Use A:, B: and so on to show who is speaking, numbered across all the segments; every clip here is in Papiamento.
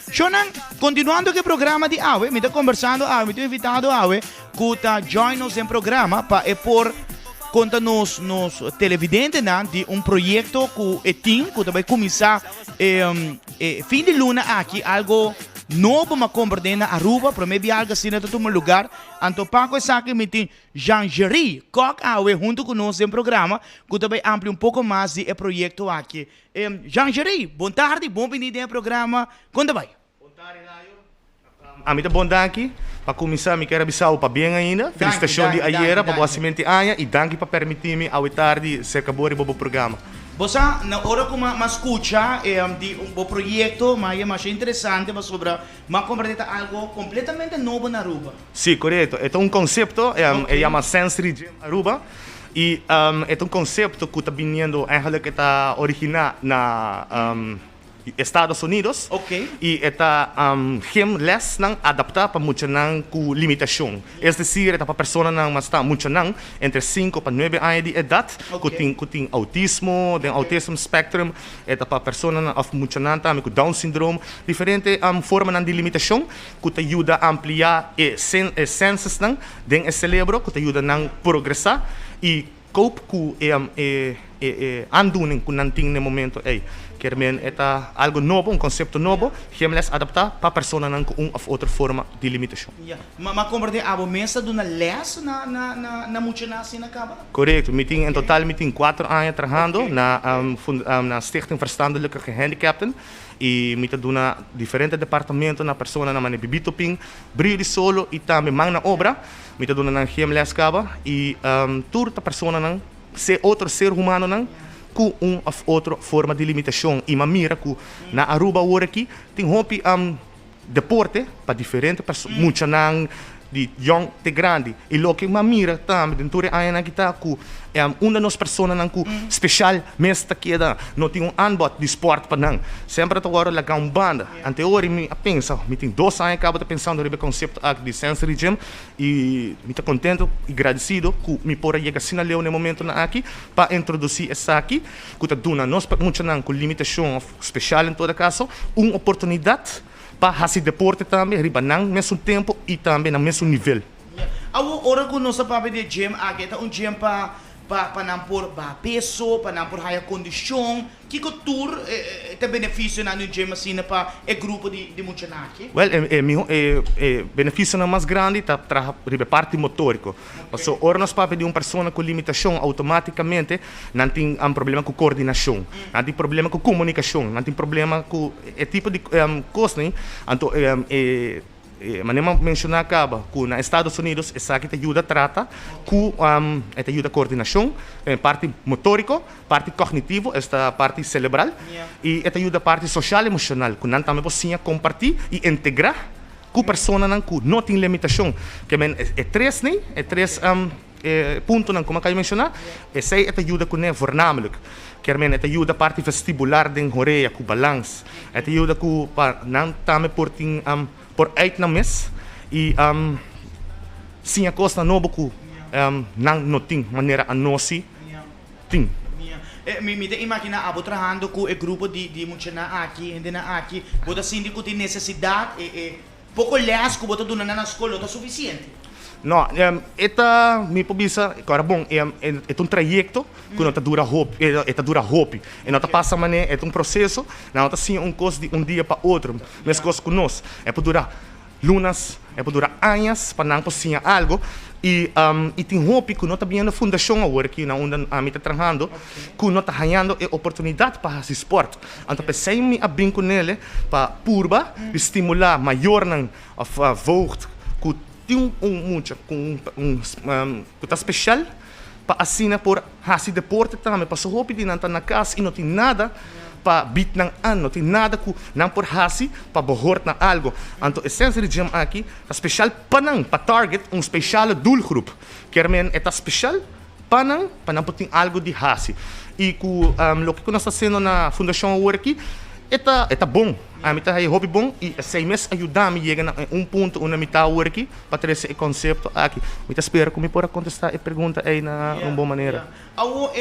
A: Shownan, continuando cu e programa di awe, mi ta conversando awe, mi tin un invitado awe cu ta join nos den programa pa e por conta nos nos televidentenan di un proyecto cu e tin cu ta bay cuminsa e fin di luna aki, algo nobo m'a comprende na Aruba, prome bia algo asina ta tuma lugar. Anto pa cu esaki mi tin Jean-Jerry Kock awe hunto cu nos den programa cu ta bay amplia un poco mas di e proyecto aki. Jean-Jerry, bon tardi, bon bini den e programa. Con ta bay?
B: Bon tardi Rayo. Ami ta bon danki. Pa cuminsa mi kier a bisa bo pabien ainda. Felicitacion di ayera pa bo hacimenti aña y danki pa permiti mi awe tardi cerca bo riba bo programa.
A: Bo sa, na ora cu m'a scucha di bo proyecto, m'a haya masha interesante pasobra m'a comprende ta algo completamente nobo na Aruba.
B: Si, corecto. E ta un concepto, e yama Sensory Gym Aruba y e ta un concepto cu ta biniendo, eigenlijk e ta origina na Estados Unidos y e ta gym lesnan adapta pa muchanan cu limitacion. Es decir, e ta pa personanan mas ta muchanan entre cinco pa nuebe aña di edad cu tin cu tin autismo, den autism spectrum, e ta pa personanan of muchanan tambe cu down syndroom, diferente formanan di limitacion ku ta yuda ampliá e e sensesnan den e selebro ku ta yuda nan progresá i cope ku e e e aandoening ku nan tin na e momento ei. Kier men e ta algo nobo, un konsepto nobo, GMLS adaptá pa personanan ku un òf otro forma di limitashon.
A: Ya. Ma ma komprendé abo mes ta duna lès na na na na muchanan asina kaba?
B: Korekto. Mi tin en total mi tin kuater aña trahando na na Stichting Verstandelijke Gehandicapten. I mi ta duna diferente departamento na personanan manera Bibito Pin, Brio di Solo i tambe Man na Obra. Mi ta duna nan gymles kaba i tur ta personanan, otro ser humanonan ku un òf otro forma di limitashon. I mi a mira ku na Aruba awor aki tin hopi deporte pa diferente muchanan di yong te grandi. I loke mi a mira tambe den tur e añanan aki ta ku unda nos personanan ku speshal mes ta keda no tin un aanbod di sport pa nan. Semper ta wòrdu laga un banda. Ante ora mi a pensa, mi tin dos aña kaba ta pensando riba e konsepto aki di sensory gym i mi ta kontento i gradisido ku mi por a yega asina leu na e momentonan aki pa introdusí esaki ku ta duna nos muchanan ku limitashon òf speshal en todo kaso un oportunidat pa hasi deporte tambe riba nan mesun tempo y tambe nan mesun nivel.
A: Awor ora cu nos ta papia di e gym aki e ta un gym pa pa pa nan por baha peso, pa nan por haya condicion, kico tur ta e beneficionan di un gym asina pa e grupo di di muchanan aki?
B: Wel e e miho e e beneficionan mas grandi ta traha riba e parti motorico. Paso ora nos papia di un persona cu limitacion automaticamente nan tin problema cu coordinacion, nan tin problema cu comunicacion, nan tin problema cu e tipo di cosnan. Anto e manera mi a menciona caba cu na Estados Unidos esaki ta yuda trata cu e ta yuda coordinacion, e parti motorico, parti cognitivo, esta parti celebral, y e ta yuda parti social emocional cu nan tambe por siña comparti y integra ku personanan ku no tin limitashon. Ke men e tres nei, e tres puntonan ku mi a kaba di menshoná, esei e ta yuda kuné voornamelijk. Kier men e ta yuda parti vestibular den horea ku balans. E ta yuda ku pa nan tambe por tin por uit nan mes i siña kosnan nobo ku nan no tin manera anosi. Tin.
A: Mi mi ta imaginá abo trahando ku e grupo di di muchanan aki, hendenan aki, bo ta sinti ku tin nesesidat, e e poko lès ku bo ta duna nan na skol no ta sufisiente?
B: No, e ta, mi por bisa, ku ora bon, e e ta un trayekto ku no ta dura hopi, e ta dura hopi. E no ta pasa manera, e ta un proseso, nan no ta siña un kos di un dia pa otro, meskos ku nos. E por dura lunas, e por dura añas pa nan por siña algo y y tin hopi cu no ta biniendo fundacion awor aki na unda ami ta trahando cu no ta hañando e oportunidad pa haci sport. Anto p'esey mi a bin cu nele pa purba di stimula mayornan of voogd cu tin un mucha cu un cu ta special pa asina por hasi deporte tambe pasobra hopi di nan ta na kas i no tin nada pa bit nan an, no tin nada ku nan por hasi pa bohort na algo. Anto e sensory gym aki ta speshal pa nan, pa target un speshale doelgroep. Kier men e ta speshal pa nan, pa nan por tin algo di hasi. I ku loke ku nos ta hasiendo na fundashon awor aki. E ta e ta bon. Ami ta haña hopi bon i esei mes a yuda mi yega na un punto unda mi ta awor aki pa trese e konsepto aki. Mi ta spera ku mi por a kontestá e pregunta ei na un bon manera.
A: Awor,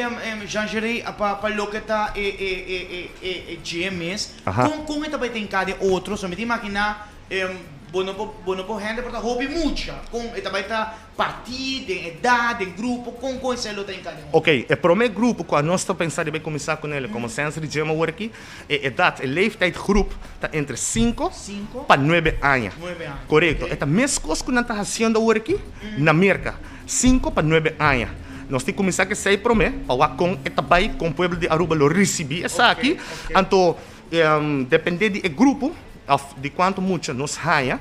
A: Jean-Jerry, pa loke ta e e e e e gym mes, kon kon e ta bai ta hinká den otro? So mi ta imaginá bo no por bo no por hende por ta hopi mucha. Kon e ta bai ta Partí, den edat, den grupo, kon kon esei lo ta enkargá?
B: Ok, e promé grupo ku anos ta pensa riba e kuminsá ku nel komo Sensory Gym awor aki, e edat, e leeftijdgroep ta entre sinku pa nuebe aña. Korekto, e ta meskos ku nan ta hasiendo awor aki na Merka, sinku pa nuebe aña. Nos tin kuminsá ku esei promé pa wak kon e ta bai, kon pueblo di Aruba lo risibí esaki. Anto, dependé di e grupo òf di kuantu mucha nos haña,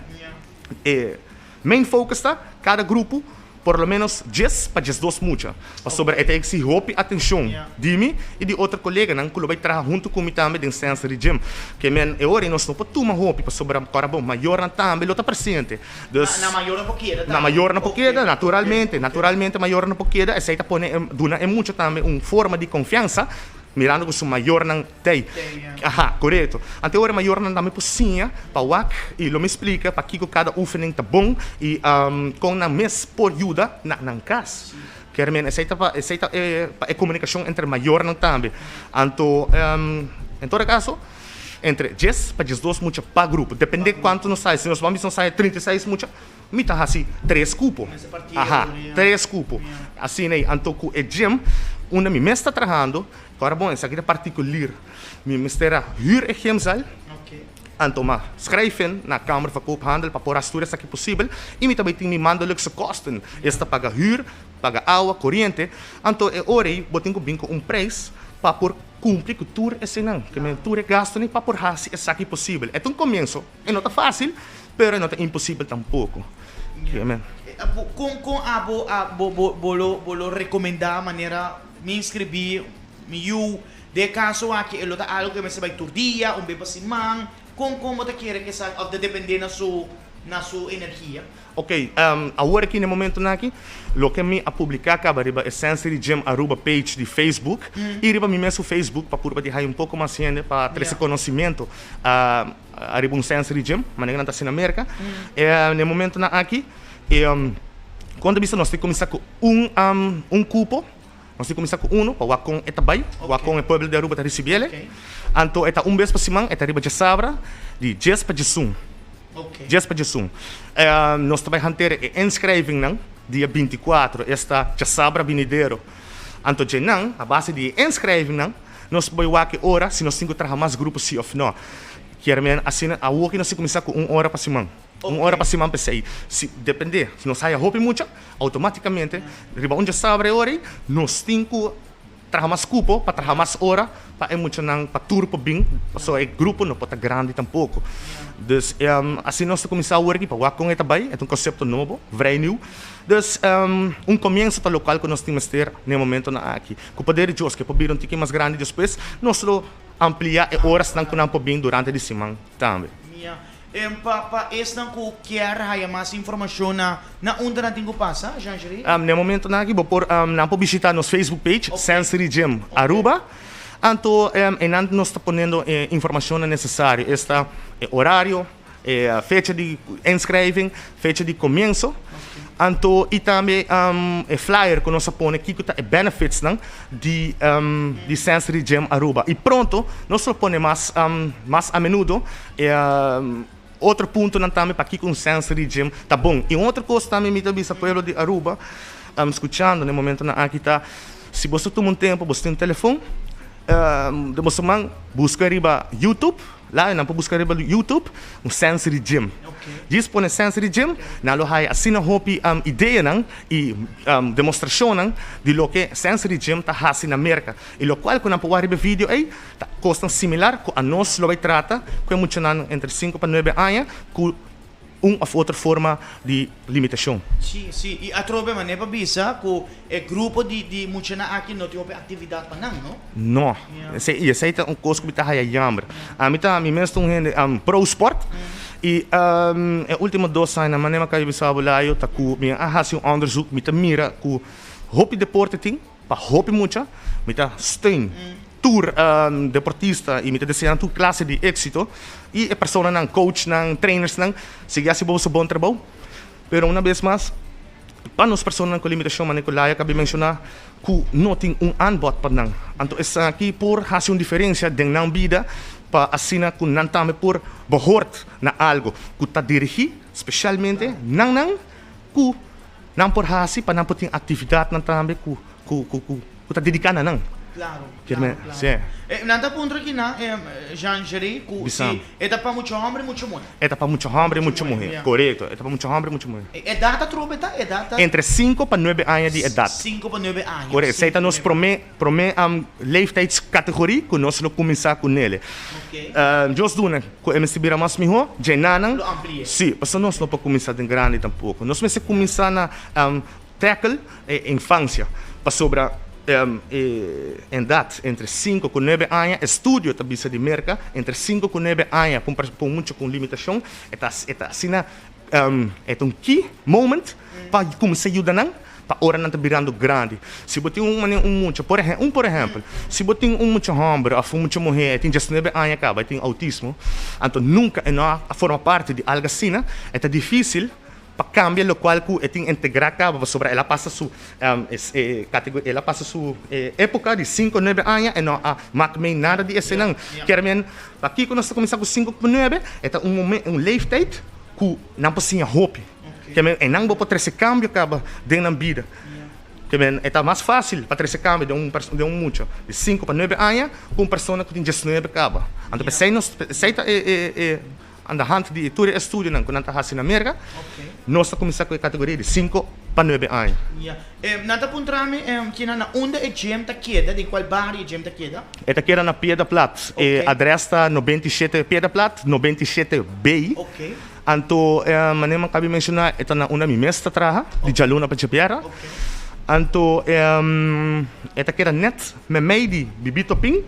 B: e. Main focus ta cada grupo por lo menos djes pa 12 mucha, pasobra e ta exigi hopi atencion di mi y di otro coleganan cu lo bay traha hunto cu mi tambe den Sensory Gym. Ke men e ora nos no por tuma hopi pasobra ora bon mayornan tambe lo ta presente. Dus
A: Na mayornan por keda
B: tambe. Na mayornan por keda, naturalmente, naturalmente mayornan por keda, esey ta pone duna e mucha tambe un forma di confiansa mirando cu su mayornan Tei. Aha, korekto. Ante ora mayornan tambe por siña pa wak i lo mi splika pakiko kada oefening ta bon i kon nan mes por yuda na nan kas. Kier men esei ta pa esei ta e pa e komunikashon entre mayornan tambe. Anto en todo kaso entre djes pa 12 mucha pa grupo, depende kuantu nos haya. Si nos ban bisa nos haya 36 mucha, mi ta hasi tres kupo. Aha, tres kupo. Asina ei. Anto ku e gym unda mi mes ta trahando. Ora bon, esaki ta partikulier. Mi mester a huur e gymzaal, anto m'a schrijf in na Kamer van Koophandel pa por haci tur esaki posibel y mi ta bay tin mi maandelijkse kosten, esta paga huur, paga awa, coriente, anto e ora ey bo tin cu bin cu un prijs pa por cumpli cu tur eseynan, ke men tur e gastonan pa por haci esaki posibel. E ta un comienso, e no ta facil, pero e no ta imposibel tampoco. Ke men.
A: Con con abo a bo bo lo bo lo recomenda manera Mi inskribí mi yu. Den e kaso aki e lo ta algu ku e mester bai tur dia, un be pa siman. Kon kon bo ta kere ku esaki òf ta dependé na su na su energia?
B: Ok, awor aki na e momentunan aki, loke mi a publiká kaba riba e Sensory Gym Aruba page di Facebook i riba mi mes su Facebook pa purba di haña un poko mas hende pa trese konosimentu ariba un Sensory Gym, manera nan ta hasi na Merka. Na e momentunan aki, kon ta bisa nos tin kuminsá ku Un un cupo, nos tin cuminsa cu uno pa wak con e ta bay, wak con e pueblo di Aruba ta ricibiele. Anto e ta un bes pa siman, e ta riba djasabra di djes pa djesun. Djes pa djesun. Nos ta bay hantera e inschrijvingnan dia 24, esta djasabra binidero. Anto djenan, a base di e inschrijvingnan, nos bay wak e ora si nos tin cu traha mas grupo si of no. Kier men asina, awoki nos tin cuminsa cu un ora pa siman. Un ora pa siman p'esei. Si depende, si nos haya hopi mucha, automaticamente riba un djasabra e ora ei nos tin ku traha mas kupo pa traha mas ora pa e muchanan pa tur por bin, pasobra e grupo no por ta grandi tampoko. Dus asina nos ta kuminsá awor aki pa wak kon e ta bai, e ta un konsepto nobo, vrij nieuw. Dus un komienso ta lokual ku nos tin mester na e momentonan aki. Ku poder di Dios ku e por bira un tiki mas grandi despues, nos lo amplia e orasnan ku nan por bin durante di siman tambe.
A: Pa pa esnan ku kier haya mas informashon na na unda nan tin ku pasa, Jean-Jerry?
B: Na e momentonan aki bo por nan por bishita nos Facebook page, Sensory Gym Aruba. Anto einan nos ta poniendo e informashonnan nesesario, esta e orario, e fecha di inschrijving, fecha di komienso, anto i tambe e flyer ku nos a pone kiko ta e benefitsnan di di Sensory Gym Aruba. I pronto nos lo pone mas mas a menudo. E otro puntonan tambe pakiko un sensory gym ta bon. I un otro kos tambe mi ta bisa pueblo di Aruba, skuchando na e momentonan aki ta, si boso ta tuma un tempo, boso tin un telefon den boso man, buska riba YouTube, la nan por buska riba YouTube un sensory gym. Djis pone sensory gym, nan lo haya asina hopi ideanan i demostrashonnan di loke sensory gym ta hasi na Merka. I lokual ku nan por wak riba e video ei, Ta kosnan similar ku anos lo bai trata ku e muchanan entre sinku pa nuebe aña ku un òf otro forma di limitashon.
A: Sí, sí. I atrobe manera pa bisa ku e grupo di di muchanan aki no tin hopi aktividat pa nan, no?
B: No. Esei, i esei ta un kos ku mi ta haya jammer. Ami ta, mi mes ta un hende pro sport i e ultimo dos añanan manera mi a kaba di bisa bo Layo ta ku mi a hasi un onderzoek, mi ta mira ku hopi deporte tin. Pa hopi mucha mi ta steun. tur deportista y mi ta desea nan tur clase di exito y e personanan, coachnan, trainersnan, sigui haci boso bon trabou. Pero una bes mas, pa nos personanan cu limitacion, manera cu Laya cabi menciona, cu no tin un aanbod pa nan. Anto esaki por haci un diferencia den nan bida pa asina cu nan tambe por behoort na algo cu ta dirigi specialmente nan nan cu nan por haci pa nan por tin actividadnan tambe cu cu cu cu cu ta dedica na nan.
A: Claro,
B: Kier
A: claro,
B: men,
A: claro.
B: si.
A: E, nan ta puntra kinan, e, Jean Jerry, cu
B: Bisa.
A: si e ta pa mucha homber y mucha muher.
B: E ta pa mucha homber y
A: Mucha
B: mucha
A: muher,
B: muher.
A: ya.
B: Corecto, e ta pa mucha homber y mucha muher.
A: E edad atrobe ta? Edad ta?
B: Entre cinco pa nuebe aña di edad.
A: Cinco pa nuebe aña.
B: Corecto, esey
A: Cinco
B: ta
A: pa
B: nos
A: nuebe.
B: prome, prome, leeftijdscategorie cu nos lo cuminsa cu nele.
A: Ok.
B: Dios duna cu e mester bira mas miho, djenanan.
A: Lo ampli'e.
B: Si, pasobra nos no por cuminsa den grandi tampoco. Nos mester cuminsa na, tackle e infancia, pasobra e edad entre cinco cu nuebe aña, estudio ta bisa di Merca, entre cinco cu nuebe aña pa un mucha cu un limitacion, e ta e ta asina e ta un key moment pa cuminsa yuda nan pa ora nan ta birando grandi. Si bo tin un manera un mucha, por ehempel, un por ehempel, si bo tin un mucha homber of un mucha muher e tin diesnuebe aña caba, e tin autismo, anto nunca e no a forma parti di algo asina, e ta dificil pa cambia locual cu e tin integra caba pasobra el a pasa su el a pasa su epoca di cinco nuebe aña e no a mak mee nada di esenan. Kier men pakico nos ta cuminsa cu cinco cu nuebe? E ta un momen un leeftijd cu nan por siña hopi. Kier men enan bo por trece cambio caba den nan bida. Kier men e ta mas facil pa trece cambio den un den un mucha di cinco pa nuebe aña cu un persona cu tin diesnuebe caba. Anto pesey nos esey ta e e Aan de hand di tur e estudionan ku nan ta hasi na Merka, nos ta kuminsá ku e kategoria di sinku pa nuebe aña.
A: Ya. Nan ta puntra mi kina na unda e gym ta keda, den kual bario e gym ta keda?
B: E ta keda na Piedra Plat. E adrès ta 97 Piedra Plat, 97 B. Anto, manera mi a kabi menshoná, e ta na unda mi mes ta traha, di djaluna pa djabièrnè. Anto, e ta keda nèt meimei di Bibito Pin.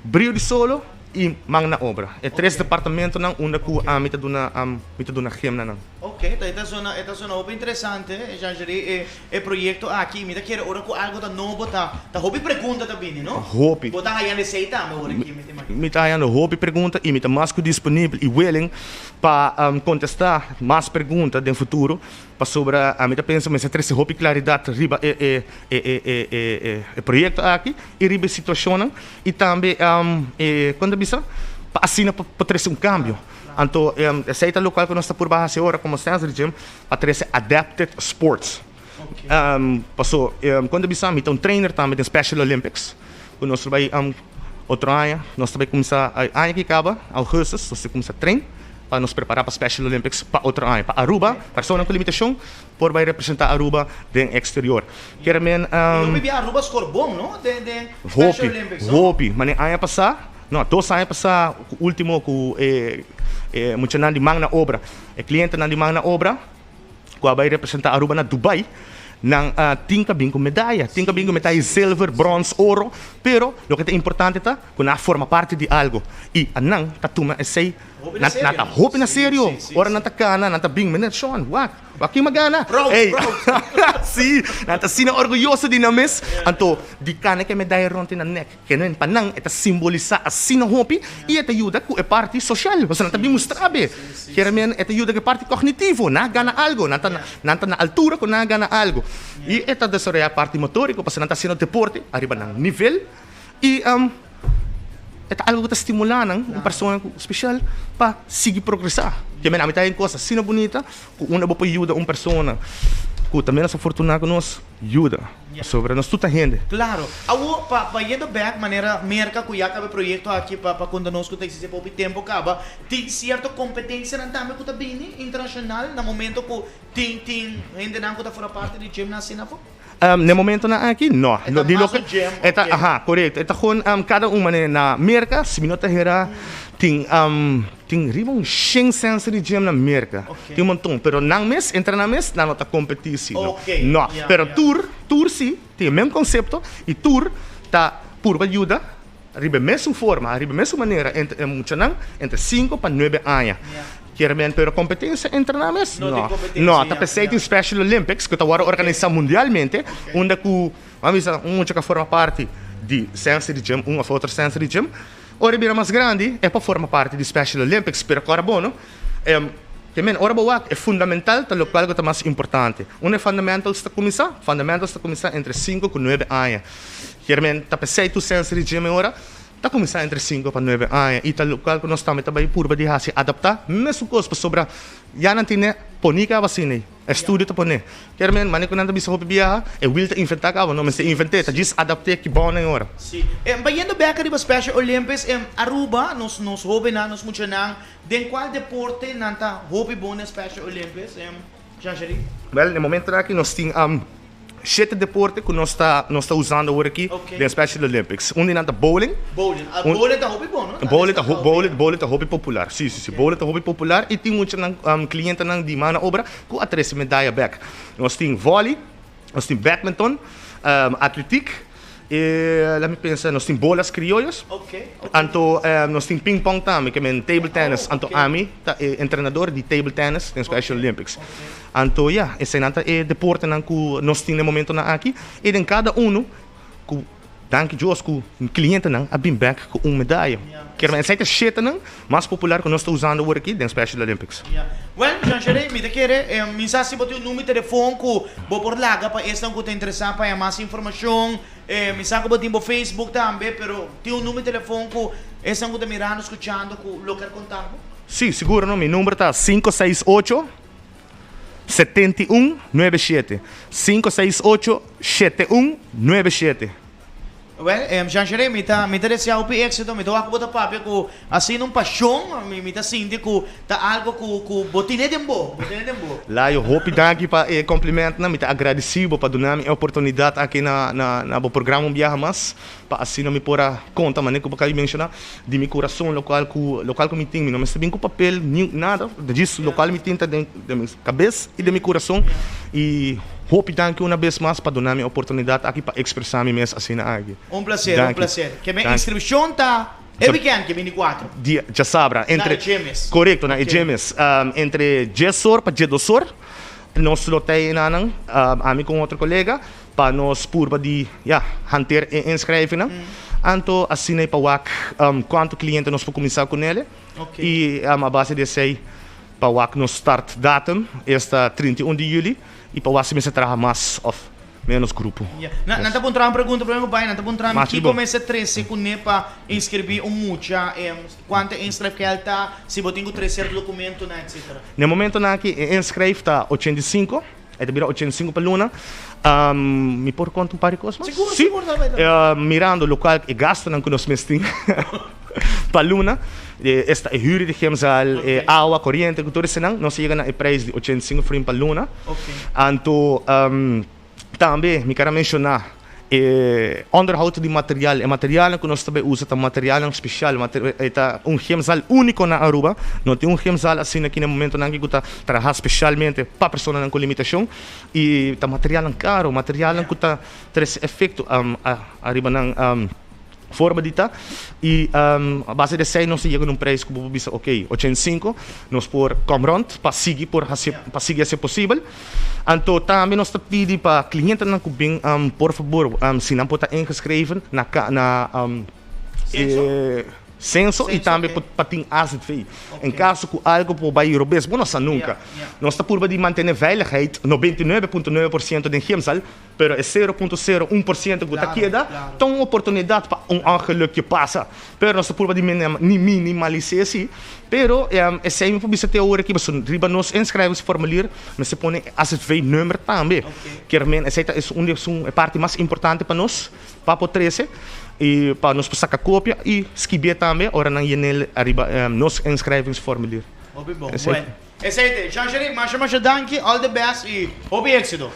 B: Brio di Solo y Man na Obra. E tres departamentonan unda cu ami ta duna mi ta duna gem na nan.
A: Ok, ta e ta zona e ta zona hopi interesante, Jean Jerry, e e proyecto aki. Y mi ta kere ora cu algo ta nobo ta ta hopi pregunta ta bini, no?
B: Hopi.
A: Bo ta hayando esey tambe ora aki, mi ta imagina.
B: Mi ta hayando hopi pregunta y mi ta mas cu disponibel y willing pa contesta mas pregunta den futuro. Pasobra ami ta pensa mester trese hopi klaridat riba e e e e e e e proyekto aki i riba e situashonnan i tambe e kon ta bisa pa asina por por trese un kambio. Anto esei ta lokual ku nos ta purba hasi ora komo Sensory Gym pa trese adapted sports. Paso kon ta bisa mi ta un trainer tambe den Special Olympics ku nos ta bai otro aña nos ta bai kuminsá aña ki kaba augustus nos ta kuminsá train. Pa nos prepara pa Special Olympics pa otro aña. Pa Aruba, personanan ku limitashon por bai representa Aruba den exterior. Kier men.
A: I hopi bia Aruba skor bon, no? Den den Special Olympics, no?
B: Hopi, hopi. Mane aña pasá, no, dos aña pasá ku ultimo ku e e muchanan di Man na Obra, e klientenan di Man na Obra ku a bai representa Aruba na Dubai, nan a tin ka bin ku medaya, tin ka bin ku medaya zilver, brons, oro, pero loke ta importante ta ku nan a forma parti di algo i a nan ta tuma esei.
A: Hopi na serio.
B: Nan ta hopi na serio. Ora nan ta cana, nan ta bin, Meneer Sean, wak, wak kin magana?
A: Proud,
B: Ey.
A: proud.
B: Sí, nan ta asina orguyoso di nan mes. Anto, di cana ke medaya rond di nan nek, ke nan, pa nan e ta simbolisa asina hopi i e ta yuda ku e parti social. Pasobra nan ta bin mustra be. Kier men, e ta yuda ku e parti cognitivo. Nan a gana algo, nan ta, nan ta na altura ku nan a gana algo. I e ta desaroya e parti motorico, pasobra nan ta haciendo deporte ariba nan nivel. I e ta algu ku ta stimulá nan, un persona ku spesial, pa sigui progresá. Ke mira, ami ta haña kos asina bunita ku unda bo por yuda un persona ku ta ménos afortuná ku nos, yuda. Pasobra nos tur ta hende.
A: Klaro. Awor, pa pa yendo bèk manera Merka ku ya kaba e proyekto aki pa pa konta nos ku ta eksistí pa hopi tempu kaba, tin sierto kompetensianan tambe ku ta bini internashonal na momento ku tin tin hendenan ku ta forma parti di gym nan asina afó?
B: N'e momentonan aki, no.
A: E ta
B: Di
A: mas
B: loke
A: un gym,
B: e ta,
A: ok.
B: aha, korekto. E ta gewoon kada un manera na Merka, si mi no ta hera, tin tin riba un shen sensory gym na Merka.
A: Ok.
B: Tin un monton, pero nan mes, entre nan mes, nan no ta kompetí si, no.
A: Ok,
B: No,
A: ya,
B: pero
A: ya.
B: tur, tur si tin e mes konsepto i tur ta purba yuda riba e mesun forma, riba e mesun manera entre e muchanan entre sinku pa nuebe aña. Kier men pero competencia entre nan mes?
A: No tin
B: No.
A: competencia,
B: No, ta
A: ya,
B: p'esei
A: ya.
B: tin Special Olympics ku ta wòrdu organisá mundialmente, unda ku, ban bisa, un mucha ku a forma parti di Sensory Gym, un of otro Sensory Gym. Ora e bira mas grandi, e por forma parti di Special Olympics, pero kòrda bo no, te men ora bo wak e fundamental ta lokual ku ta mas importante. Unda e fundamentals ta kuminsá? Fundamentals ta kuminsá entre sinku ku nuebe aña. Kier men ta p'esei tur Sensory Gym e ora ta kuminsá entre sinku pa nuebe aña i ta lokual ku nos tambe ta bai purba di hasi adaptá mesun kos pasobra ya nan tene poni kaba asina ei. E studio ta pone. Kier men, manera ku nan ta bisa hopi biaha, e wiel ta inventá kaba, no mester invent'é, ta djis adapt'é ki bon nan e ora.
A: Sí. E bayendo bek ariba Special Olympics, e Aruba, nos nos hobennan, nos muchanan, den kual deporte nan ta hopi bon den Special Olympics, e Jean-Jerry?
B: Wèl, na e momentonan aki nos tin Shete deporte ku nos ta nos ta usando awor aki den Special Olympics. Un di nan ta bowling.
A: Bowling. Ah, bowling ta hopi bon, no?
B: Bowling ta bowling bowling ta hopi popular. Si, si, si. Bowling ta hopi popular i tin muchanan klientenan di Mana Obra ku a trese medaya bèk. Nos tin volley, nos tin badminton, atletiek, e laat mi pensa, nos tin bolas criollas. Anto nos tin ping pong tambe, ke men table tennis. Anto ami ta e entrenador di table tennis den Special Olympics. Anto ya, eseinan ta e deportenan ku nos tin na e momentonan aki i den kada unu ku danki Dios ku klientenan a bin bèk ku un medaya. Kier men esei ta shetenan mas popular ku nos ta usando awor aki den Special Olympics.
A: Ya. Wèl, Jean Sherey, mi ta kere, mi sa si bo tin un number di telefon ku bo por laga pa esnan ku ta interesá pa haña mas informashon. Mi sa ku bo tin bo Facebook tambe, pero tin un number di telefon ku esnan ku ta mirando, skuchando ku lo ker kontak bo?
B: Sí, sigur no. Mi number ta 568. 71 97 568 71 97.
A: Wel, Jean Sherey, mi ta mi ta desea hopi éxito, mi ta wak ku bo ta papia ku asina un pashon, mi mi ta sinti ku ta algo ku ku bo tine den bo, bo tine den bo.
B: Layo, hopi danki pa e komplimentnan, mi ta agradesi bo pa duna mi e oportunidat aki na na na bo programa un biaha mas, pa asina mi por a konta manera ku bo kaba di menshoná. Di mi kurason lokual ku lokual ku mi tin mi no mester bin ku papel ni nada djis lokual mi tin ta den den mi kabes i den mi kurason i hopi danki una bes mas pa duna mi e oportunidat aki pa ekspresá mi mes asina aki.
A: Un plaser, un plaser. Ke men inskripshon ta e wikènt ke 24?
B: Dia djasabra entre.
A: Na e djemes.
B: Korekto na e djemes entre djes or pa djedos or nos lo ta enanan ami ku un otro kolega. Pa nos purba di, ya, hanteer e inschrijvingnan. Anto asina e pa wak cuanto cliente nos por cuminsa cu nele. Y a base di esey pa wak nos start datum, esta 31 di juli, y pa wak si mester traha mas of menos grupo.
A: Ya. Nan ta puntra un pregunta prome cu bay, nan ta puntra mi kico mester trece cune pa inscribi un mucha, cuanto e inschrijfgeld ta, si bo tin cu trece cierto documentonan, etcetera.
B: Na e momentonan aki e inschrijf ta 85. E ta bira 85 pa luna. Mi por konta un par di kos mas?
A: Sigur, sigur, ta bai, ta
B: bai. Mirando lokual e gastunan ku nos mes tin pa luna, esta e hür di gymzaal, e awa, koriente ku tur esenan, nos a yega na e preis di 85 florin pa luna. Anto tambe mi ker a menshoná E onderhoud di material, e materialnan ku nos ta bai usa ta materialnan spesial, e ta un gymzaal úniko na Aruba, no tin un gymzaal asina aki na e momentonan aki ku ta traha spesialmente pa personanan ku limitashon i ta materialnan karo, materialnan ku ta trese efekto ariba nan forma di ta i a base di esei nos ta yega na un prijs ku bo por bisa ok 85 nos por kom rond pa sigui por hasi pa sigui hasi posibel. Anto tambe nos ta pidi pa klientenan ku bin por fabor si nan por ta ingeschreven na na e censo i tambe pa tin AZV en kaso ku algo por bai robes bo no sa nunka. Nos ta purba di mantene veiligheid 99.9% den gymzaal. Pero e 0.01% ku ta keda ta un oportunidat pa un ongelukje pasa. Pero nos ta purba di minimalis'é si. Pero esei mi por bisa te ora aki pasobra riba nos inschrijvingsformulier mester pone e AZV-nummer tambe. Kier men esei ta un di esun e parti mas importante pa nos pa por trese i pa nos por saka kopia i skibié tambe ora nan yen'el ariba nos inschrijvingsformulier.
A: Hopi bon. Bueno, esei ta. Jean-Jerry, masha masha danki, all the best i hopi éxito.